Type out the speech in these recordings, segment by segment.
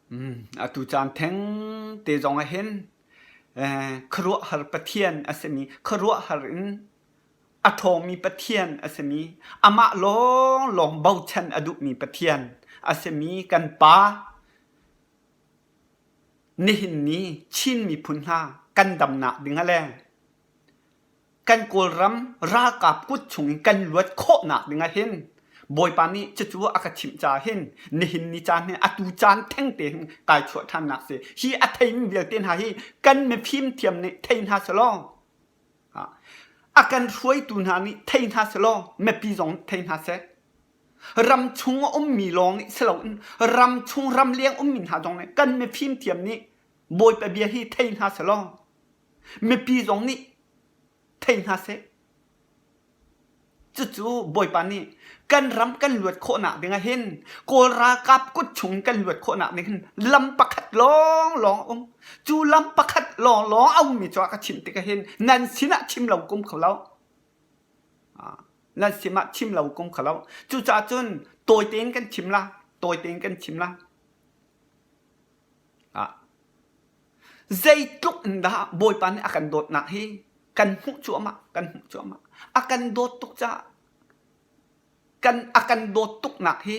Atu caan theng te zong ah hin khuaruahhar Pathian a simi, khuaruahhar in a ṭhawngmi Pathian a simi, amah lawnglawng bochan a duhmi Pathian a simi kan Pa nihin ni Chin miphun hna kan damnak ding ah le kan Kawlram ralkap kut chungin kan luat khawhnak ding ah hin Bawipa nih cucu a ka chimh caah hin nihin ni caan hin atu caan thengte hin kai chuah ṭhannak si. Hi a theimi vialte hna hi kan mifim thiam nih thei hna selaw a kan hruaitu hna nih thei hna selaw mipi zong thei hna seh. Ram chung a ummi lawng nih si loin ram chung ramleng ummi hna zong nih kan mifim thiam nih Bawipa bia hi thei hna selaw Mipi zong nih thei hna seh. Cucu Bawipa nih kan ram kan luat khawhnak ding ah hin Kawl ralkap kut chung kan luat khawhnak ding hin lam pakhat lawnglawng a um. Cu lam pakhat lawnglawng a ummi cu a ka chimh tikah hin nan sinah chim lo kum kho lo. Nan sinah chim lo kum kho lo. Cucaah cun tawi tein kan chim la. Tawi tein kan chim la. Zeitluk in dah Bawipa nih a kan dawtnak hi kan hmuh cuahmah, kan hmuh cuahmah. A kan dawt tuk caah kan a kan dawt tuknak hi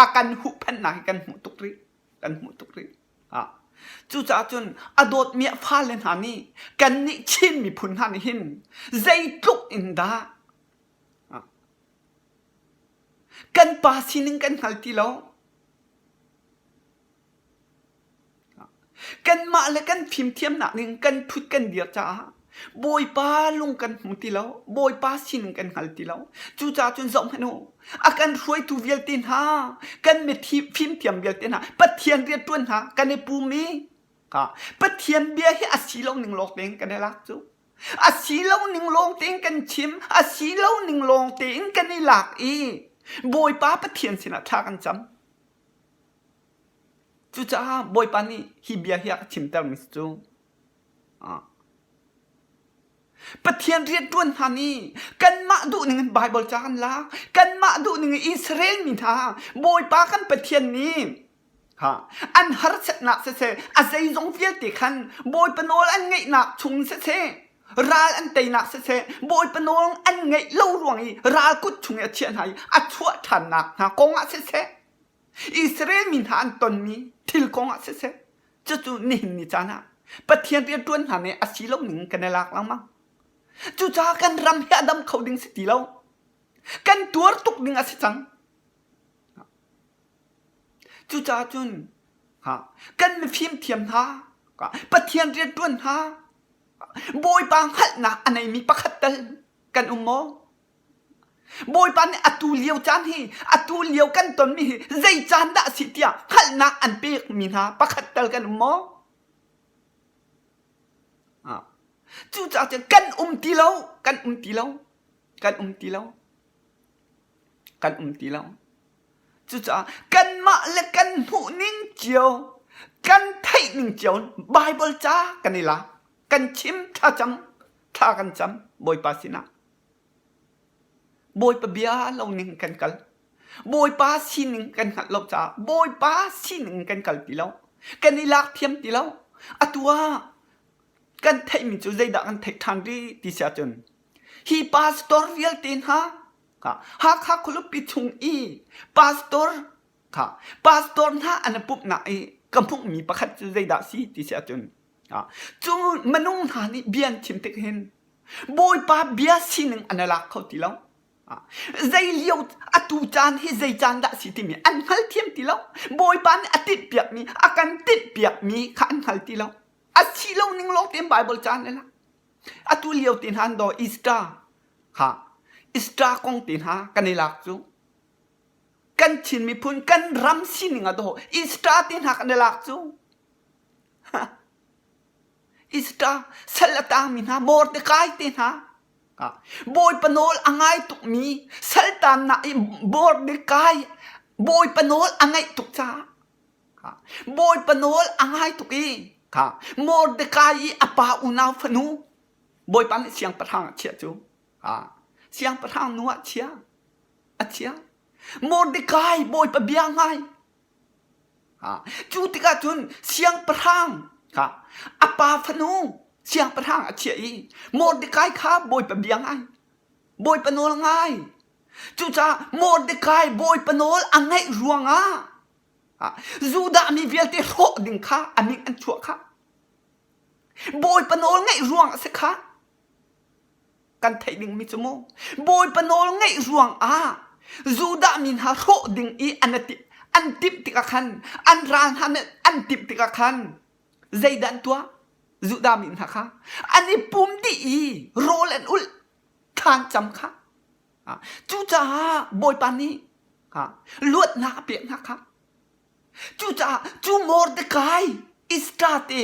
a kan huhphenhnak hi kan hmuh tuk rih, kan hmuh tuk rih. Cucaah cun a dawtmi a fale hna nih kannih Chin miphun hna nih hin zeitluk in dah kan pa sining kan hngal ti lo. Kanmah le kan fimthiamnak ning kan ṭhut kan dir caah Bawipa lung kan hmu ti lo, Bawipa sining kan hngal ti lo. Cucaah cun zohhmanh u, a kan hruaitu vialte hna, kan mithi fimthiam vialte hna, Pathian rianṭuan hna kan i pum i Pathian bia hi a si lo ning lawng tein kan i lak cu. A si lo ning lawng tein kan chim, a si lo ning lawng tein kan i lak i Bawipa Pathian sinah thla kan cam. Cucaah Bawipa nih hi bia hi a ka chimtermi cu Pathian rianṭuan hna nih kanmah duhning in Baibal ca kan lak, kanmah duhning in Israel mi hna Bawipa kan Pathian nih an harsatnak siseh, a zeizong vialte khan Bawipa nawl an ngaihnak chung siseh, ral an teinak siseh, Bawipa nawl an ngaih lo ruang i ral kut chung i a chiah hna i a chuah ṭhannak hna kong ah siseh, Israel mi hna an tonmi thil kong ah siseh, cucu nihin ni caan ah Pathian rianṭuan hna nih a si lo ning kan i lak lengmang. Cucaah kan ram hi a dam kho ding si ti lo. Kan tuar tuk ding a si cang. Cucaah cun kan mifim thiam hna, Pathian rianṭuan hna, Bawipa hngalhnak a neimi pakhat tal kan um maw? Bawipa nih atu lio caan hi atu lio kan tonmi hi zei caan dah a si tiah hngalhnak an pekmi hna pakhat tal kan um maw? Cucaah cun kan um ti lo, kan um ti lo, kan um ti lo, kan um ti lo. Cucaah kanmah le kan hmuhning cio, kan theihning cio Baibal ca kan i lak, kan chim thlacam, thla kan cam Bawipa sinah. Bawipa bia lo ning kan kal. Bawipa sining kan hngalh lo caah Bawipa sining kan kal ti lo. Kan i lak thiam ti lo. Atu ah kan theihmi cu zeidah kan theih ṭhan rih ti si ahcun hi pastor vialte hna kha Hakha khualipi chung i pastor kha pastor hna an i pumhnak i ka hmuhmi pakhat cu zeidah si ti si ahcun cu minung hna nih bia an chim tik hin Bawipa bia sining an i lak kho ti lo. Zei lio atu caan hi zei caan dah si timi an hngal thiam ti lo. Bawipa nih a tinhpiakmi, a kan tinhpiakmi kha an hngal ti lo. A si lo ning lawng tein Bible caan le la. Atu lio te hna an daw Easter ha Easter kong te hna kan i lak cu. Kan Chin miphun kan ram sining a daw Easter te hna kan i lak cu. Easter sal a tangmi hna Mordecai te hna Bawipa nawl a ngai tukmi saltannak i Mordecai Bawipa nawl a ngaih tuk caah Bawipa nawl a ngai tuk i Mordecai i a pa unau fanu Bawipa nih siangpahrang a chiah cu siangpahrang nu ah chia a chia Mordecai Bawipa bia ngai. Cu tikah cun siangpahrang kha a pa fanu siangpahrang a chiah i Mordekai kha Bawipa bia ngai, Bawipa nawl ngai. Cucaah Mordekai Bawipa nawl a ngaih ruangah Judah mi vialte hrawh ding kha a min an chuah kha. Bawipa nawl ngaih ruang a si kha. Kan theih dingmi cu mu Bawipa nawl ngaih ruang ah Judah mi hna hrawh ding i an an timh tikah khan an ral hna nih an timh tikah khan zeidah an tuah? Judah mi hna kha an i pum dih i rawl an ulh thlan cam kha. Cucaah Bawipa nih luatnak a pek hna kha. Cucaah cu Mordecai Esther te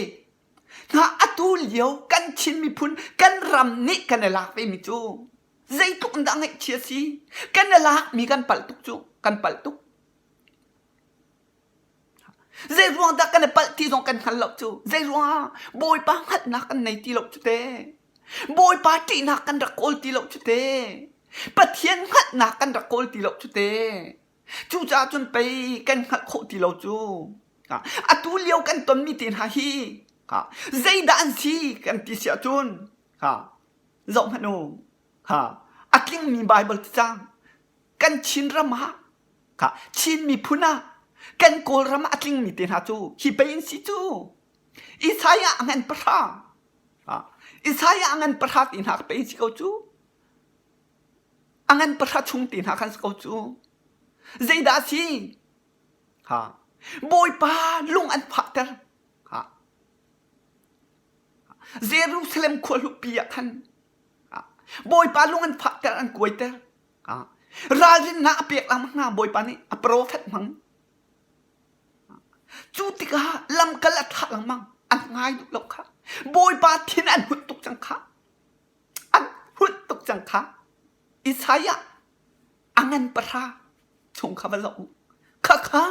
hna atu lio kan Chin miphun kan ram nih kan i lak vemi cu zeitluk in dah ngaihchia si. Kan i lakmi kan palh tuk cu kan palh tuk. Zei ruang dah kan i palh ti zong kan hngal lo cu. Zei ruangah Bawipa hngalhnak kan nei ti lo cu te. Bawipa ṭihnak kan rak kawl ti lo cu te. Pathian hngalhnak kan rak kawl ti lo cu te. Cucaah cun pei kan hngalh khawh ti lo cu. Atu lio kan tonmi te hna hi zeidah an si kan ti si ahcun zoh hmanh u. A tlingmi Baibal cacang kan Chin ram ah Chin miphun ah kan Kawlram ah a tlingmi te hna cu hi pei an si cu. Isaiah a ngan pahra. Isaiah a ngan pahra ti hna pei an si ko cu. A ngan pahra chung te hna khan si ko cu. Zeidah a si? Ha. Bawipa lung an fahter. Ha. Jerusalem khua hlupi ah khan Bawipa lung an fahter an kuaiter. Ha. Ralrinnak a pek lengmang hna Bawipa nih a profet hmang. Cu tikah lamkal a thlah lengmang an ngai duh lo kha. Bawipa thin an hun tuk cang kha. An hun tuk cang kha. Isaiah a ngan pahra chung kha va zoh u. Khakha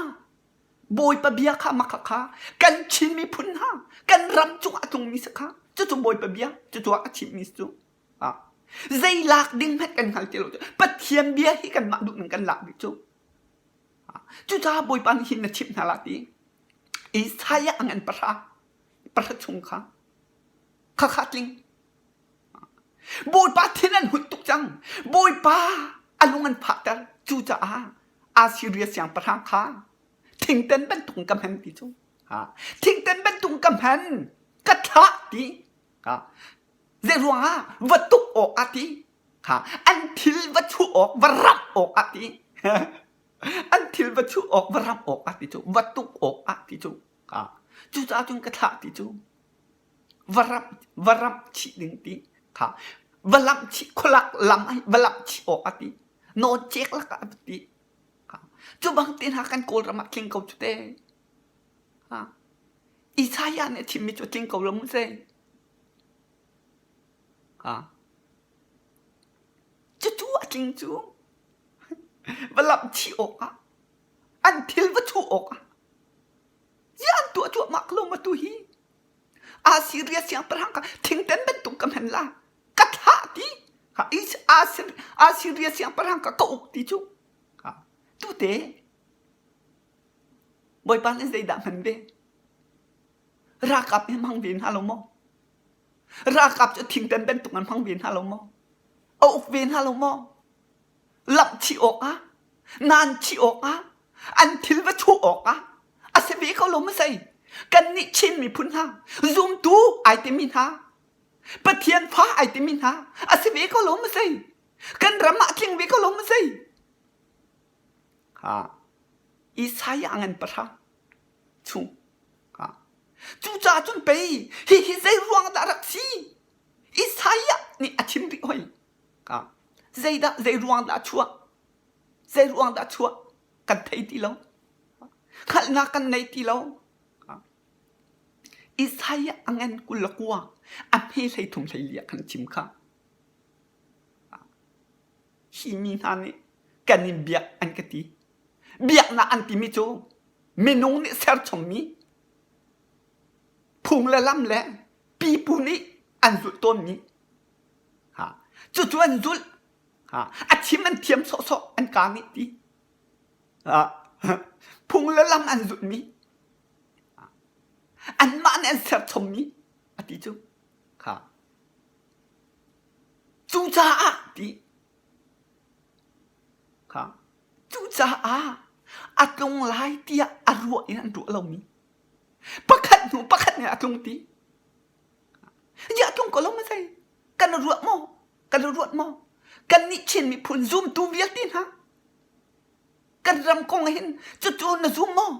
Bawipa bia kha mah khakha kan Chin miphun hna kan ram cungah a tlungmi si kha cucu Bawipa bia cucu a chimmi si cu. Zei lak ding hmanh kan hngal ti lo. Pathian bia hi kanmah duh ning kan lak dih cu. Cucaah Bawipa nih hin na chimh hna la ti. Isaiah a ngan pahra pahra chung kha khakha tling. Bawipa thin an hun tuk cang. Bawipa a lung an phahter. Cucaah Assyria siangpahrang kha thingten bantuk in ka hman ti cu. Thingten bantuk in ka hman. Ka thlah ti. Zei ruangah va tuk awk ah ti. An thil va chuh awk, va ramh awk ah ti. An thil va chuh awk, va ramh awk ah ti cu. Va tuk awk ah ti cu. Cucaah cun ka thlah ti cu. Va ramh, va ramh chih ding ti. Kha va lamh chih, khualak lam ah va lamh chih awk ah ti. Nawncek lakah a va ti. Cu bang te hna kan Kawlram ah tling ko cu te. Isaiah nih a chimmi cu a tling ko lo mu seh. Cucu a tling cu va lamh chih awkah an thil va chuh awkah ziah an tuah cuahmah ko lo maw tu hi? Assiria siangpahrang kha thingtan bantuk ka hman la ka thlah ti Assiria siangpahrang kha ka uk ti cu tute Bawipa nih zeidah hman ve? Ralkap hi hmang ve hna lo maw? Ralkap cu thingtan bantuk an hmang ve hna lo maw? A uk ve hna lo maw? Lamh chih awkah, naan chih awkah, an thil va chuh awkah a si ve ko lo maw sei? Kannih Chin miphun hna, zumtu ai timi hna, Pathian fa ai timi hna, a si ve ko lo maw sei? Kan ram ah a tling ve ko lo maw sei? Ha. Isaiah ngan pahra chung. Ha. Cucaah cun pei hihi zei ruang dah rak si? Isaiah nih a chim rih hoi. Ha. Zeidah zei ruang dah chuah? Zei ruang dah chuah? Kan thei ti lo. Hngalhnak kan nei ti lo. Isaiah a ngan 29 a hme 33 hlei ah khan chim kha. Hi mi hna nih kan in biak an ka ti. Biaknak an timi cu minung nih serchommi phung le lam le pipu nih an zulh tawnmi ha cucu an zulh ha a chim an thiam sawhsawh an kaa nih ti ha phung le lam an zulhmi. nih an ser chommi a ti cu. Kha. Cucaah ti kha cucaah a tlung lai tiah a ruah in an ruah lomi pakhat hnu pakhat nih a tlung ti. Ziah tlung ko lo ma zei? Kan ruat maw? Kan ruat maw? Kan nih Chin miphun zumtu vialte hna kan ram kong hin cucu na zum maw?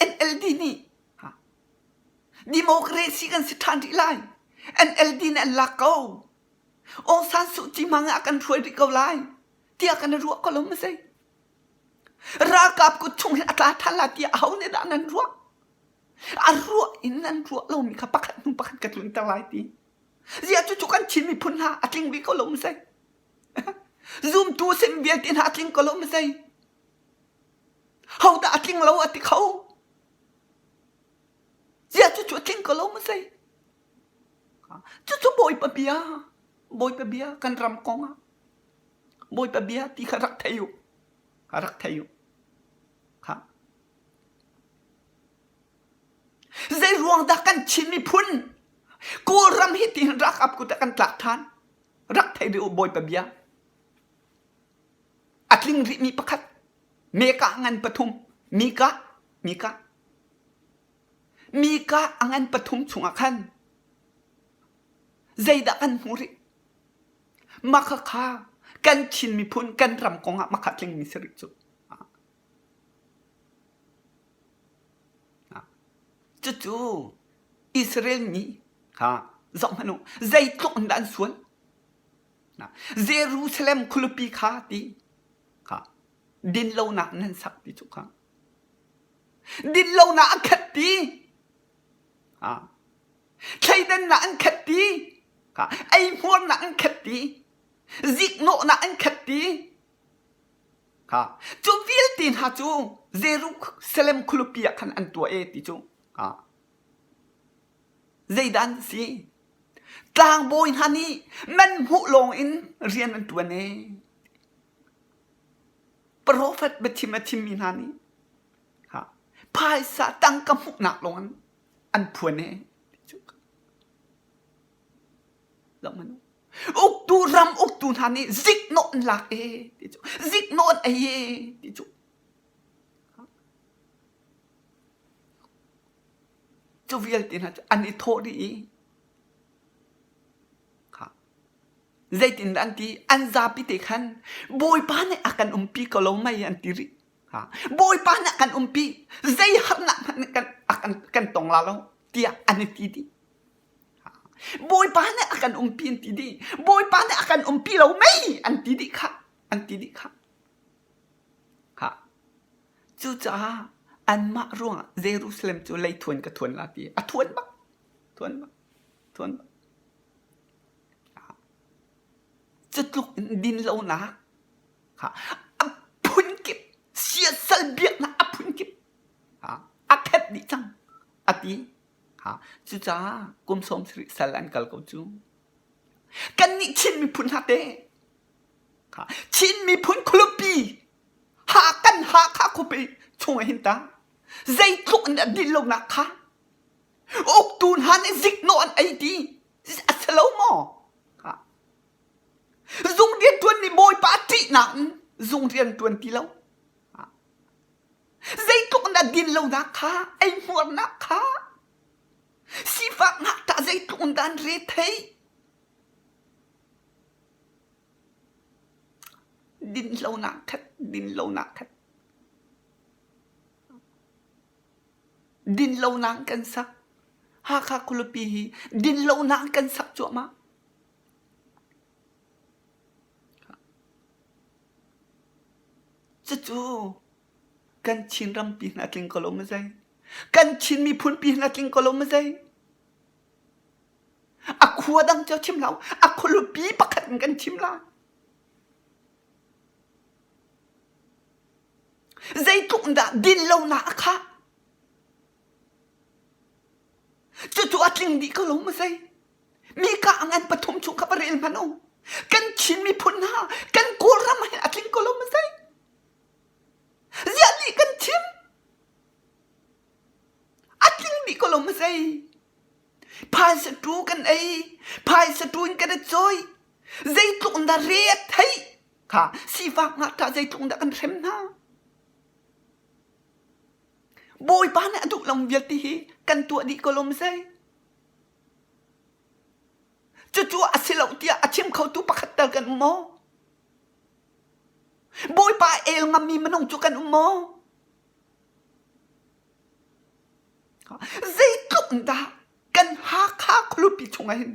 NLD nih democracy kan si ṭhan rih lai. NLD nih an lak ko. Aung San Suu Kyi hmang ah kan hruai rih ko lai tiah kan i ruah ko lo ma si? Ralkap kut chung hin a tla ṭhan lai tiah aho nih dah nan ruah? A ruah in nan ruah lomi kha pakhat hnu pakhat ka tlunter lai ti. Ziah cucu kan Chin miphun hna a tling rih ko lo ma si? Zumtu sim vialte hna a tling ko lo ma si? Hodah a tling lo a ti kho? Ziah cucu a tling ko lo ma si? Cucu Bawipa bia, Bawipa bia kan ram kong ah Bawipa bia ti kha rak thei u. Kha rak thei u. Kha. Zei ruang dah kan Chin miphun Kawlram hi tihin ralkap kut ah kan tlak ṭhan? Rak thei rih u Bawipa bia. A tling rihmi pakhat meka ngan pathum mika mika mika a ngan pathum chungah khan zeidah kan hmuh rih? Mah kha kan Chin miphun kan ram kongah mah kha tlingmi si rih cu. Cucu Israel mi kha zoh hmanh u zeitluk in dah an sual. Jerusalem khualipi kha ti kha dinlonak nan sak ti cu kha. Dinlonak a khat ti. Thleidannak an khat ti. Eihmuarnak an khat ti. Ziknawhnak an khat ti. Kha cu vialte hna cu Jerusalem khualipi ah khan an tuah e ti cu. Zeidah an si? Tlangbawi hna nih man hmuh lawng in rian an ṭuan e. Profet biachim a chimmi hna nih phaisa tangka hmuhnak lawng in an phuan e. Uktu ram uktu hna nih ziknawh an lak e ti cu ziknawh an ei e ti cu. Cu vialte hna cu an i thawh dih i zeitindah an ti an zapi te khan Bawipa nih a kan umpi ko lo mei an ti rih. Bawipa nih a kan umpi zei harnak hmanh kan kan kan tong la lo tiah an i ti dih. Bawipa nih a kan umpi an ti dih. Bawipa nih a kan umpi lo mei an ti dih khah an ti dih khah. Khah. Cucaah anmah ruangah Jerusalem cu leithuan ka thuan la ti a thuan bak thuan bak thuan bak. Cutluk in dinlonak kha a phunkip siasal biaknak a phunkip a khat dih cang a ti. Cucaah kum 70 sal an kal ko cu. Kannih Chin miphun hna te Chin miphun khualipi ha kan Hakha khuapi chung ah hin ta zeitluk in dah dinlonak kha uktu hna nih ziknawh an ei ti a si lo maw? Zung rianṭuan nih Bawipa ṭihnak in zung rian ṭuan ti lo. Zeitluk in dah dinlonak kha eihmuarnak kha sifak ngakṭah zeitluk in dah an rethei. Dinlonak khat, dinlonak khat. Dinlonak kan sak. Hakha khualipi hi dinlonak kan sak cuahmah. Cucu kan Chin rampi hna tling ko lo maw zei? Kan Chin miphun pi hna tling ko lo maw zei? A khua dang cu chim lo, a khualipi pakhat in kan chim la. Zeitluk dah dinlonak a khah? Cucu a tling dih ko lo maw zei? Mi ka ngan pathum chung kha va rel hmanh u. Kan Chin miphun hna, kan Kawlram ah hin a tling ko lo maw zei? Ziah lih kan chim? dih ko lo maw zei? Phaisa tu kan ei, phaisa tu in kan i cawi. Zeitluk in dah re a theih kha sifak ngakṭah zeitluk in dah kan hrem hna. Bawipa nih a duh lo vialte hi kan tuah dih ko lo maw zei? Cucu a si lo tiah a chim khotu pakhat tal kan um maw? Bawipa el ngammi minung cu kan um maw? Zeitluk in dah kan Hakha khualipi chungah hin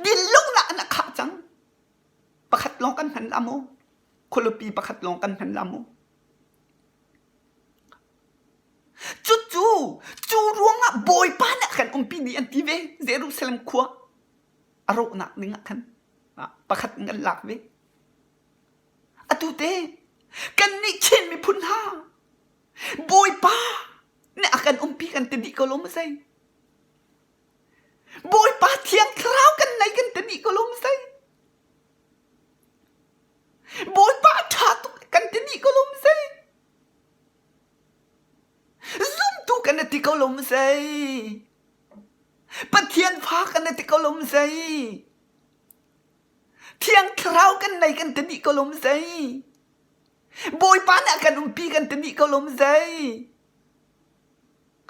dinlonak in a khah cang. Pakhat lawng kan hman la maw? Khualipi pakhat lawng kan hman la maw? Cucu cu ruangah Bawipa nih a kan umpi dih an ti ve. Jerusalem khua a rawhnak ding ah khan pakhat in kan lak ve. Atu te kannih Chin miphun hna Bawipa nih a kan umpi kan ti dih ko lo maw zei? Bawipa Thiang Thlarau kan nei kan ti dih ko lo maw zei? Bawipa ṭha tuk kan ti dih ko lo maw zei? Zumtu kan ti ko lo maw zei? Pathian fa kan ti ko lo maw zei? Thiang Thlarau kan nei kan ti dih ko lo maw zei? Bawipa nih a kan umpi kan ti dih ko lo maw zei?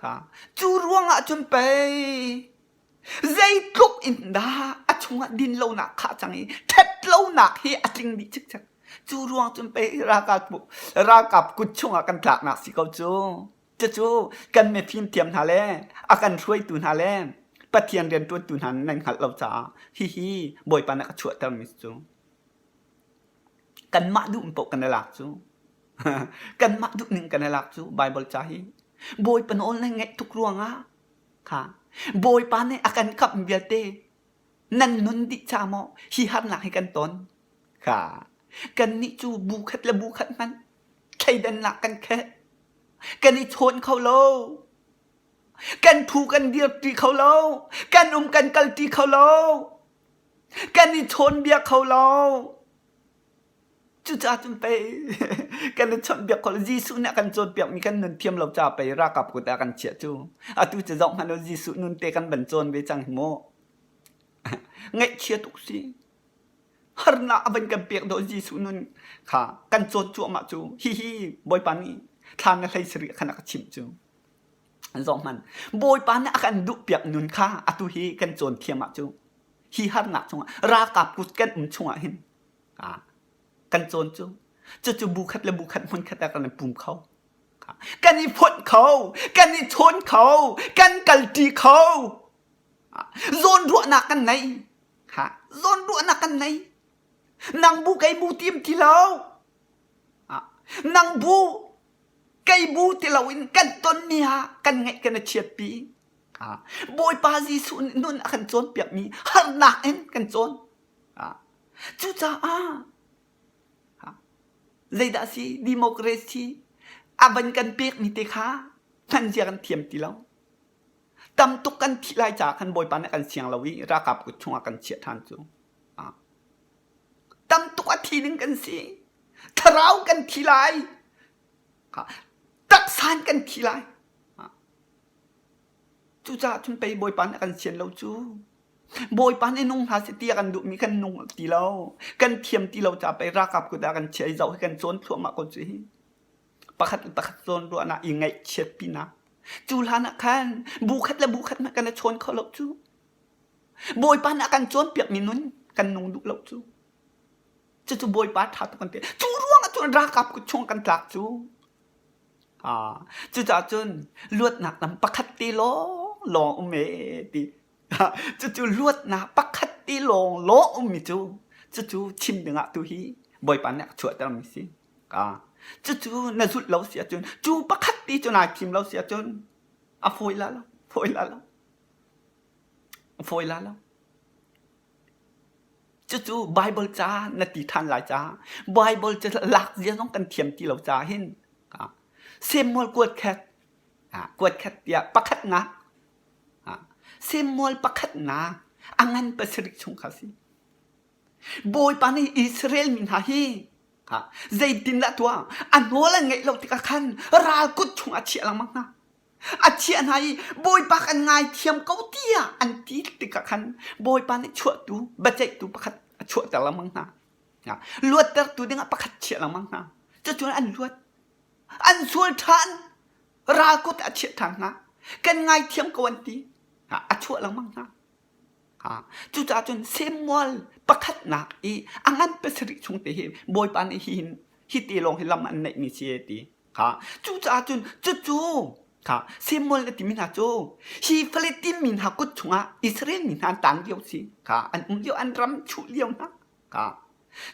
Kha cu ruangah cun pei zeitluk in dah a chungah dinlonak khah cang i ṭhatlonak hi a tling dih cikcek. Cu ruang cun pei ralkap ralkap kut chungah kan tlaknak si ko cu. Cucu kan mifim thiam hna le a kan hruaitu hna le Pathian rianṭuantu hna nan hngalh lo caah hihi Bawipa nih a ka chuahtermi cu. Kanmah duh paoh kan i lak cu. Kanmah duh ning kan i lak cu Baibal ca hi. Bawipa nawl nan ngaih tuk ruangah kha Bawipa nih a kan kamh vialte nan nun dih ca maw hi harnak hi kan ton. Kha kannih cu bu khat le bu khat hmanh thleidannak kan kheh. Kan i chawn kho lo. Kan phu kan dirṭi kho lo. Kan um kan kalṭi kho lo. Kan i chawnbia kho lo. Cucaah cun pei kan i chawnhbiak kho lo. Jesuh nih a kan cawnpiakmi kan nun thiam lo caah pei ralkap kut ah kan chiah cu. Atu cu zoh hmanh u Jesuh nun te kan van cawn ve cang hi mu. Ngaihchia tuk si. Harnak a van kan pek dawh Jesuh nun kha kan cawn cuahmah cu. Hihi Bawipa nih thla na hlei sarih khan a ka chimh cu. Zoh hmanh. Bawipa nih a kan duhpiak nun kha atu hi kan cawn thiam ah cu. Hi harnak chungah ralkap kut kan um chungah hin kan cawn cu. Cucu bu khat le bu khat hmun khat ah kan i pum kho. Kan i fonh kho, kan i chawn kho, kan kalṭi kho. Zawnruahnak kan ngei. Zawnruahnak kan ngei. Nang bu kei bu tim ti lo. Nang bu kei bu ti loin kan tonmi ah kan ngaih kan i chiatpi. Bawipa Jesuh nih nun a kan cawnpiakmi harnak in kan cawn. Cucaah zeidah a si democracy a van kan pekmi te kha hman zia kan thiam ti lo. Tam tuk kan thih lai caah khan Bawipa nih a kan siang lo i ralkap kut chungah kan chiah ṭhan cu. Tam tuk a thi ding kan si. Thlarau kan thi lai. Taksa in kan thi lai. Cucaah cun pei Bawipa nih a kan sian lo cu. Bawipa nih nung hna seh ti a kan duhmi kan nung ti lo. Kan thiam ti lo caah pei ralkap kut ah kan chiah i zoh hi kan cawn thluahmah ko cu hi. Pakhat le pakhat zawn ruahnak i ngaihchiat pinak. Cu hlan ah khan bu khat le bu khat hmanh kan i chawn kho lo cu. Bawipa nih a kan cawnpiakmi nun kan nung duh lo cu. Cucu Bawipa ṭha tuk kan ti. Cu ruang ah cun ralkap kut chung kan tlak cu. Ah, cucaah cun luatnak lam pakhat te lawng lawng um ee ti. Cucu luatnak pakhat te lawng lawng ummi cu cucu chim dingah tu hi Bawipa nih a ka chuahtermi si. Ah, cucu na zulh lo si ahcun cu pakhat te cu nai thim lo si ahcun a fawi la lo, fawi la lo. A fawi la lo. Cucu Baibal ca na ti ṭhan lai caah Baibal ca lak zia zong kan thiam ti lo caah hin Samuel kuat khat kuat khat tiah pakhatnak Samuel pakhatnak a ngan pasarih chung kha a si. Bawipa nih Israel mi hna hi zeitindah tuah a nawl an ngaih lo tikah khan ral kut chungah a chiah lengmang hna. A chiah hna i Bawipa kan ngaithiam ko tiah an ti tikah khan Bawipa nih chuahtu, biaceihtu pakhat a chuahter lengmang hna. Luattertu dingah pakhat chiah lengmang hna. Cucun an luat. An sual ṭhan. Ral kut a chiah ṭhan hna. Kan ngaithiam ko an ti. A chuah lengmang hna. Cucaah cun Samuel pakhatnak i a ngan pasarih chung te hi Bawipa nih hihin hi te lawng hi lam an neihmi si ti. Cucaah cun cucu kha Samuel a timi hna cu hi Philistine mi hna kut chungah Israel mi hna an tang lio si kha an um lio an ram chuh lio hna kha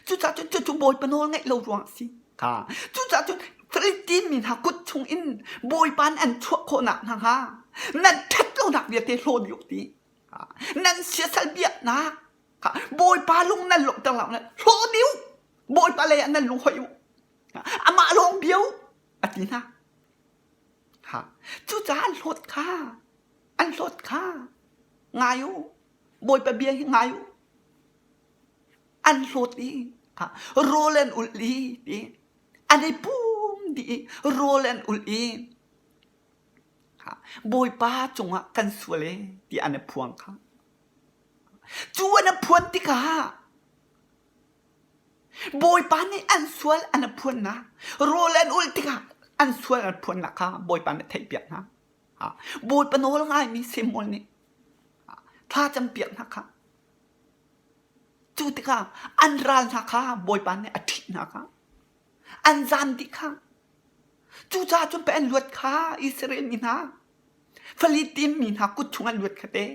cucaah cun cucu Bawipa nawl ngaih lo ruangah a si kha cucaah cun Philistine mi hna kut chung in Bawipa nih an chuah khawhnak hna hnga nan ṭhat lonak vialte hlaw dih u ti nan siasal biaknak kha Bawipa lung nan lawmhter lo hlaw dih u Bawipa lei ah nan lung hoih u amah lawng bia u a ti hna ha cucaah an hlawt kha an hlawt kha ngai u Bawipa bia hi ngai u an hlawt i rawl an ulh i ti an i pum dih i rawl an ulh i Bawipa cungah kan sual e ti an i phuang kha cu an i phuan tikah Bawipa nih an sual an i phuannak rawl an ulh tikah an sual an phuannak kha Bawipa nih a theihpiak hna. Bawipa nawl ngaimi Samuel nih thla campiak hna kha Cu tikah an ral hna kha Bawipa nih a ṭhit hna kha an zam dih kha. Cucaah cun pei an luat kha Israel mi hna Philistine mi hna kut chung an luat kha te.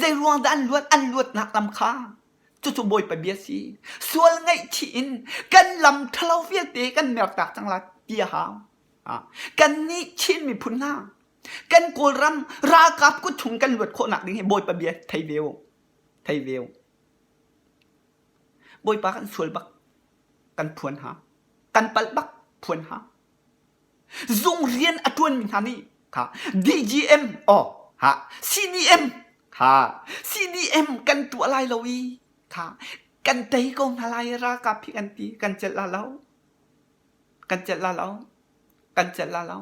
Zei ruang dah an luat? An luatnak lam kha cucu Bawipa bia si. Sual ngaihchih in kan lam ṭhalo vialte kan mertak cang lai ti a hau. Kannih Chin miphun hna Kan Kawlram ralkap kut chung kan luat khawhnak ding hi Bawipa bia thei ve u. Thei ve u. Bawipa kan sual bak. Kan phuan ha. Kan palh bak phuan ha. Zung rian a tuanmi hna nih kha DGM oh ha CDM ha CDM kan tuah lai lo i kha kan tei ko hna lai ralkap hi kan ti kan celh la lo kan celh la lo kan celh la lo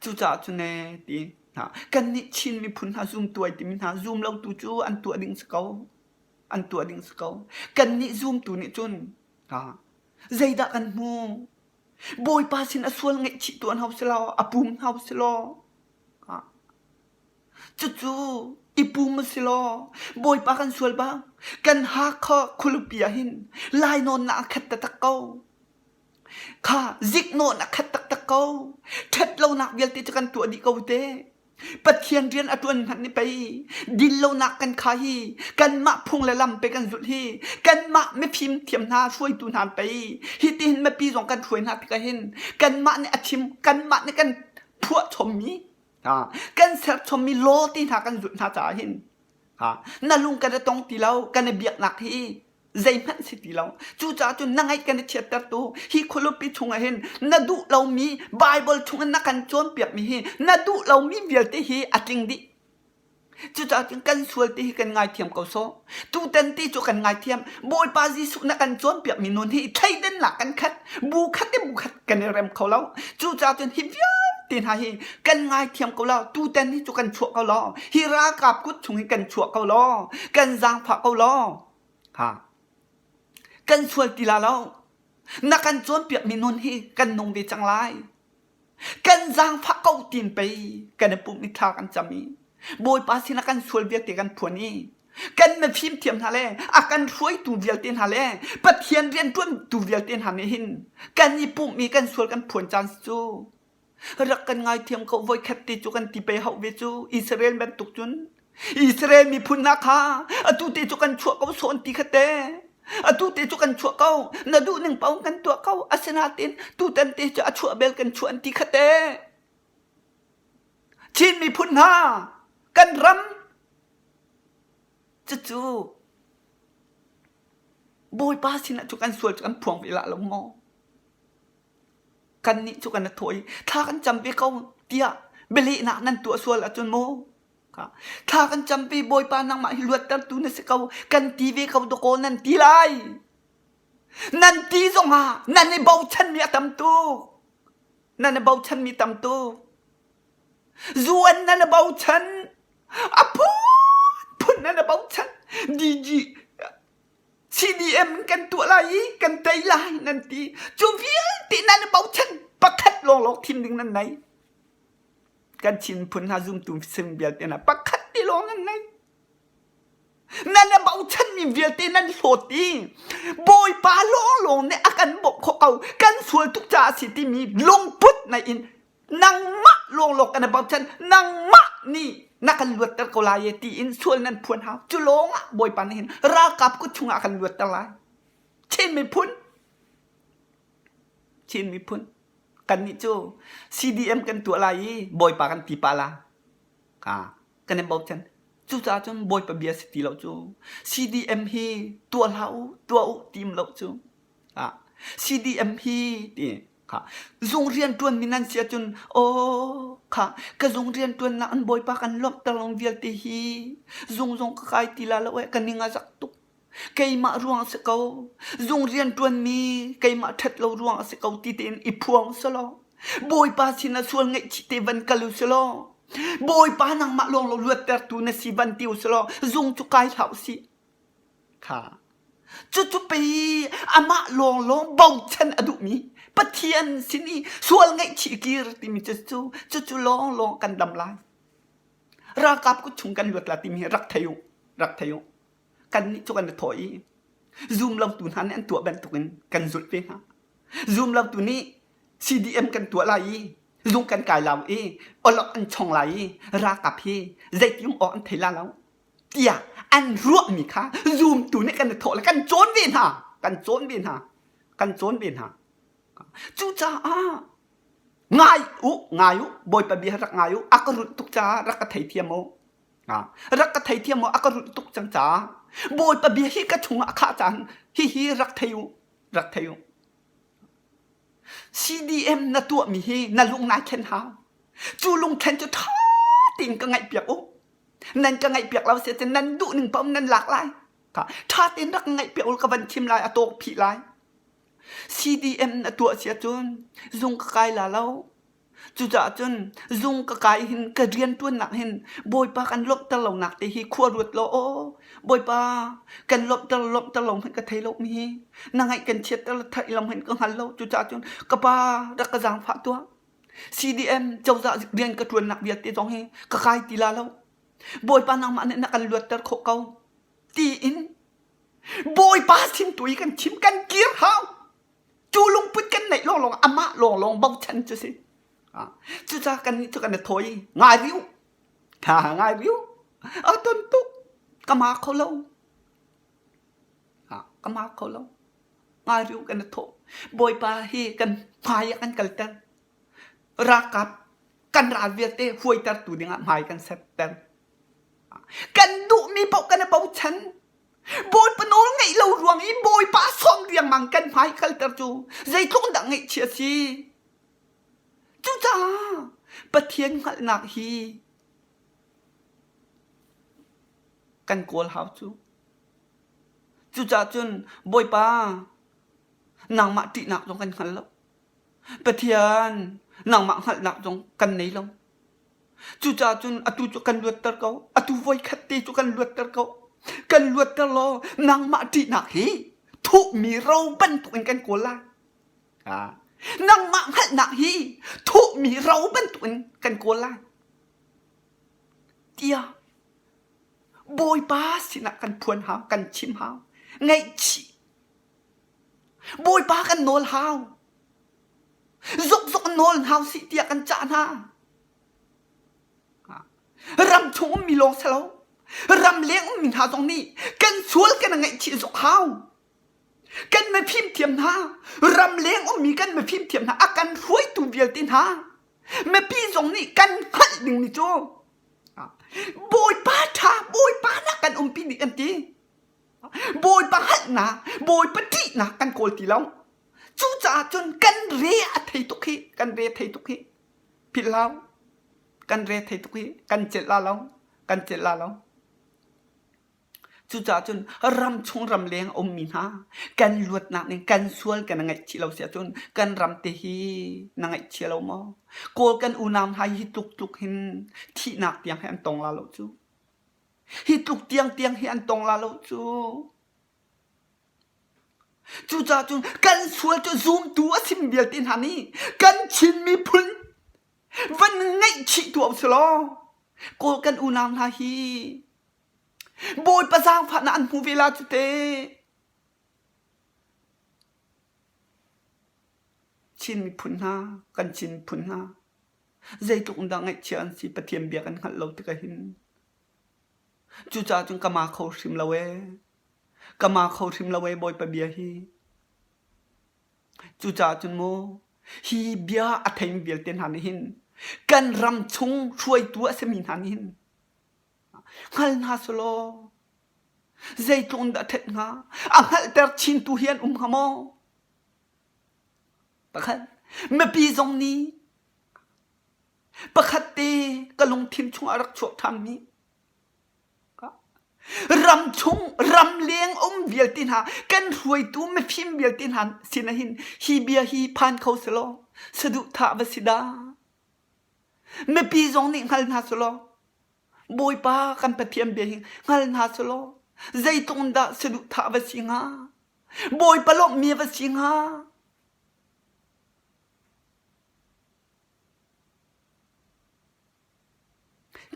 Cucaah cun ee ti hna kannih Chin miphun hna zumtu ai timi hna zum lotu cu an tuah ding si ko. An tuah ding si ko. Kannih zumtu nih cun ha zeidah kan hmu? Bawipa sin a sual ngaihchih tuan hau si lo, a pum hau si law. Ha. Cucu i pum a si law, Bawipa kan sual bang kan Hakha khualipi ah hin lainawnnak a khat taktak ko. Kha ziknawh a khat taktak ko. Ṭhatlonak vialte cu kan tuah dih ko te. Pathian rian a ṭuan hmanh nih pei dinlonak kan kha hi kanmah phung le lam pe kan zulh hi kanmah mifim thiam hna hruaitu hna pei hi tihin mipi zong kan hruai hna tikah hin kanmah nih a chim kanmah nih kan phuah chommi kan ser chommi law ti hna kan zulh hna caah hin na lung kan i tong ti lo kan i biaknak hi zeihmanh si ti lo. Cucaah cun na ngaih kan i chiattertu hi khualipi chungah hin na duh lomi Baibal chungin na kan cawnpiakmi hi na duh lomi vialte hi a tling dih. Cucaah cun kan sual ti hi kan ngaithiam ko sawh. Tutan ti cu kan ngaithiam. Bawipa Jesuh na kan cawnpiakmi nun hi thleidannak kan khat. Bu khat i bu khat kan i rem kho lo. Cucaah cun hi vialte hna hi kan ngaithiam ko lo. Tutan hi cu kan chuah ko law. Hi ralkap kut chung hi kan chuah ko law. Kan zaangfah ko law. Ha. Kan sual ti la lo. Na kan cawnpiakmi nun hi kan nung ve cang lai. Kan zaangfah ko tin pei kan i pumh i thla kan cam i Bawipa sinah kan sual vialte kan phuan i kan mifim thiam hna le a kan hruaitu vialte hna le Pathian rianṭuantu vialte hna nih hin kan i pumh i kan sual kan phuan caan cu Rak kan ngaithiam ko voikhat te cu kan ti pe hauh ve cu Israel bantuk cun Israel miphun hna kha atu te cu kan chuah ko sawn ti kha te atu te cu kan chuah ko na duh ning paoh kan tuah ko asinain tutan te cu a chuah bel kan chuah an ti kha te Chin miphun hna kan ram cucu Bawipa sinah cu kan sual cu kan phuang ve la lo maw Kannih cu kan i thawh i thla kan cam ve ko tiah bialehnak nan tuah sual ahcun maw thla kan campi Bawipa nangmah hi luattertu na si ko kan ti ve ko dawkaw nan ti lai. Nan ti zongah nan i bochanmi a tam tuk. Nan i bochanmi tam tuk. Zuan nan i bochan. A phunphun nan i bochan. DG CDM kan tuah lai i kan tei lai nan ti. Cu vialte nan i bochan. Pakhat lawnglawng thim ding nan nei. Kan Chin phun hna zumtu sim vialte hna pakhat te lawng nan nei. Nan i bochanmi vialte nan hlawt i Bawipa lawnglawng nih a kan bawmh khawh ko. Kan sual tuk caah a si timi lungput nei in nangmah lawnglawng kan i bochan nangmah nih na kan luatter ko lai e tiin sual nan phuan hau. Cu lawng ah Bawipa nih hin ralkap kut chungah a kan luatter lai. Chin miphun Chin miphun kannih cu CDM kan tuah lai i Bawipa kan ti pah la. Kan i bochan. Cucaah cun Bawipa bia si ti lo cu. CDM hi tuah hlah u, tuah u tim lo cu. CDM hi ti kha zung rianṭuanmi nan si ahcun aw kha ka zung rianṭuannak an Bawipa kan lawmhter lo vialte hi zung zong ka kai ti la lo eh ka ning a zak tuk. Keimah ruang a si ko. Zung rianṭuanmi keimah ṭhat lo ruang a si ko ti tein i phuang selaw Bawipa sinah sual ngaihchih te van kal u selaw Bawipa nangmah lawng lo luattertu na si van ti u selaw zung cu kai hlah u sih. Kha cucu pei amah lawnglawng bochan a duhmi Pathian sin i sual ngaihchih kir timi cu cucu lawnglawng kan dam lai. Ralkap kut chung kan luat la timi hi rak thei u, rak thei u. Kannih cu kan i thawh i zumlotu hna nih an tuah bantukin kan zulh ve hna. Zumlotu nih CDM kan tuah lai i zung kan kai lo i awlok an chong lai i ralkap hi zeiti um awk an thei la lo tiah an ruahmi kha zumtu nih kan i thawh le kan cawn ve hna kan cawn ve hna kan cawn ve hna. Cucaah ngai u ngai u Bawipa bia rak ngai u a ka runh tuk caah rak ka theithiam u. Rak ka theithiam u a ka rulh tuk cang caah Bawipa bia hi ka chungah a khah cang hihi rak thei u rak thei u CDM na tuahmi hi na lung nai thlen hau cu lungthlen cu ṭha tein ka ngaihpiak u nan ka ngaihpiak lo si ahcun nan duh ning paoh nan lak lai ṭha tein rak ngaihpiak u ka van chim lai a tawk phih lai CDM na tuah si ahcun zung ka kai la lo Cucaah cun zung ka kai hin ka rianṭuannak hin Bawipa kan lawmhter lonak te hi khua ruat law aw Bawipa kan lawmhter lawmhter lo hmanh ka thei lo mi hi na ngaih kan chiatter le theih lo hmanh ka hngal lo cucaah cun ka pa rak ka zaangfah tuah CDM cozah rian ka ṭuannak vialte zong hi ka kai ti la lo Bawipa nangmah nih na kan luatter khawh ko tiin Bawipa sin tu i kan chim kan kir hau Cu lungput kan neih lawnglawng amah lawnglawng bochan cu si. Cucaah kannih cu kan i thawi ngai riu. Ha ngai riu. A ton tuk. Ka ma kho lo. Ha ka ma kho lo. Ngai riu kan i thawh. Bawipa hi kan hmai ah kan kalter. Ralkap kan ral vialte huaitertu dingah hmai kan setter. Kan duhmi paoh kan i bochan. Bawipa nawl ngeih lo ruang i Bawipa sawm riangmang kan hmai kalter cu zeitluk dah ngaihchia a si. Cucaah Pathian hngalhnak hi kan kawl hau cu. Cucaah cun Bawipa nangmah ṭihnak zong kan hngal lo. Pathian nangmah hngalhnak zong kan nei lo. Cucaah cun atu cu kan luatter ko. Atu voikhat te cu kan luatter ko. Kan luatter law nangmah ṭihnak hi thuhmi ro bantukin kan kawl lai. Ah. Nangmah hngalhnak hi thuhmi ro bantukin kan kawl lai. Tiah Bawipa sinah kan phuan hau, kan chim hau. Ngaihchih. Bawipa kan nawl hau. Zukzuk nawl hna usih tiah kan cah hna. Ram chung ummi lawng si lo. Ram leng ummi hna zong nih kan sual kan ngaihchih zuk hau. Kan mifim thiam hna, ram leng ummi kan mifim thiam hna, a kan hruaitu vialte hna, mipi zong nih kan hngalh dingmi cu Bawipa ṭha, Bawipa nak kan umpi dih kan ti. Bawipa hngalhnak, Bawipa ṭihnak kan kawl ti lo. Cucaah cun kan re a thei tuk hi, kan re thei tuk hi. Philh hlah u. Kan re thei tuk hi, kan celh la lo, kan celh la lo. Cucaah cun ramchung ramleng a ummi hna kan luatnak ning kan sual kan ngaihchih lo si ahcun kan ram te hi na ngaihchia lo maw? Kawl kan unau hna hi tluk tluk hin thihnak tiang hi an tong la lo cu. Hi tluk tiang tiang hi an tong la lo cu. Cucaah cun kan sual cu zumtu a sim vialte hna nih kan Chin miphun van ngaihchih tuah usih law Kawl kan unau hna hi Bawipa zaangfahnak an hmu ve la cu te. Chin miphun hna, kan Chin miphun hna, zeitluk in dah ngaihchia an si Pathian bia kan hngalh lo tikah hin. Cucaah cun ka ma kho hrim lo ee. Ka ma kho hrim lo ee Bawipa bia hi. Cucaah cun mu, hi bia a theimi vialte hna nih hin kan ram chung hruaitu a simi hna nih hin Hngal hna selaw zeitluk in dah a ṭhat hnga? A hngalhter chintu hi an um hnga maw? Pakhat, mipi zong nih pakhat te ka lungthin chungah a rak chuak ṭhanmi ram chung ramleng um vialte hna kan hruaitu mifim vialte hna sinah hin hi bia hi phan kho selaw saduhthah va si dah. Mipi zong nih hngal hna selaw Bawipa kan Pathian bia hi hngal hna selaw zeitluk in dah saduhthah va si hnga? Bawipa lawmhmi va si hnga?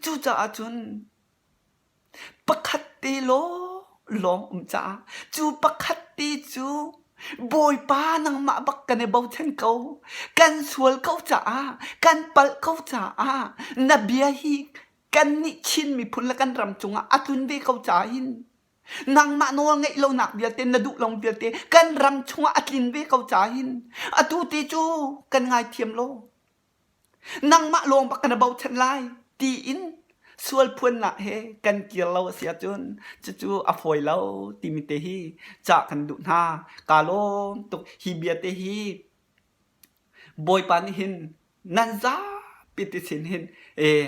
Cucaah cun Pakhat te lawnglawng um caah cu pakhat te cu Bawipa nangmah bak kan i bochan ko. Kan sual ko caah, kan palh ko caah na bia hi kannih Chin miphun le kan ram cungah a tlun ve ko caah hin nangmah nawl ngeih lonak vialte na duh lo vialte kan ram chungah a tlin ve ko caah hin atu te cu kan ngaithiam law Nangmah lawng bak kan i bochan lai tiin sual phuannak he kan kir lo a si ahcun cucu a fawi lo timi te hi cah kan duh hna. Kaa lawm tuk. Hi bia te hi Bawipa nih hin nan zapi te sin hin eh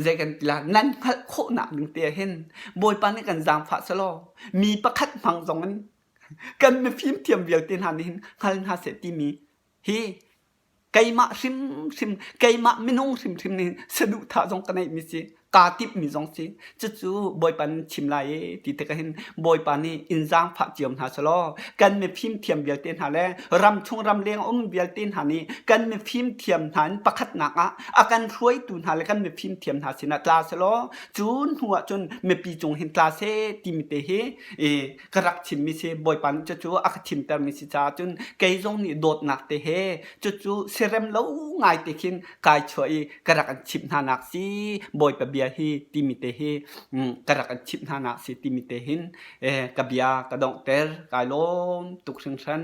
zei kan ti lai nan hngalh khawhnak ding te ah hin Bawipa nih kan zaangfah selaw mi pakhat hmang zong in kan mifim thiam vialte hna nih hin hngal hna seh timi hi keimah hrimhrim keimah minung hrimhrim nih saduhthah zong ka neihmi si kaa timhmi zong si cucu Bawipa nih chim lai e ti tikah hin Bawipa nih in zaangfah cio hna selaw kan mifim thiam vialte hna le ram chung ram leng um vialte hna nih kan mifim thiam hna in pakhatnak ah a kan hruaitu hna le kan mifim thiam hna sinah tla selaw cu hnu ah cun mipi cung hin tla seh timi te hi ka rak chimmi si Bawipa nih cucu a ka chimtermi si caah cun kei zong nih dawtnak te he cucu siarem lo ngai te khin kai chuah i ka rak an chimh hna nak si Bawipa bia hi timi te hi ka rak an chimh hna nak si timi te hin ka bia ka donghter kai lawm tuk hringhran.